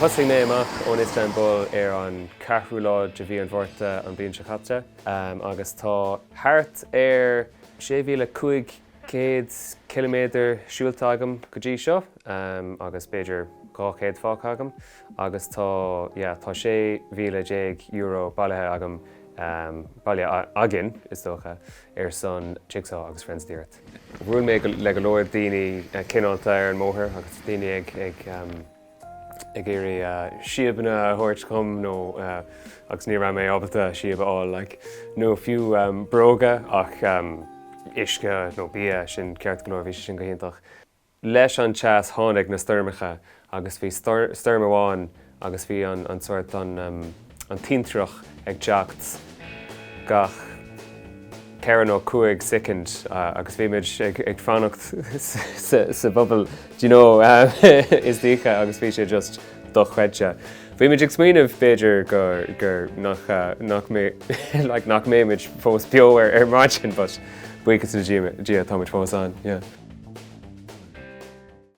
Thosaigh mé amach ón Istanbul ar an 4ú lá de mhí an Mhárta an bhliain seo caite agus tá thart ar 6,500 ciliméadar siúlta agam go dtí seo agus b'fhéidir 200 fágtha agam agus tá, yeah, tá €16,000 bailithe agam, bailithe againn is dócha, ar son Jigsaw agus Friends of the Earth. Bhuail mé le go leor daoine cineálta ar an mbóthar agus daoine ag ag ag iarraidh síobanna a thabhairt dhom nó agus ní raibh mé ábalta síob a fháil like nó fiú bróga ach uisce nó bia sin ceart go leor bhí sé sin go hiontach. Leis an teas tháinig na stoirmeacha agus bhí stoirm amháin agus bhí an sórt an an tintreach ag teacht gach 4 nó 5 soicind agus bhí muid ag fanacht sa bpuball do you know istoíche agus bhí sé just dochreidte. Bhí muid ag smaoineamh b'fhéidir gur gur nach nach mbeidh like nach mbeidh muid fós beo ar ar maidin but buíochas le Dia táimid fós ann yeah.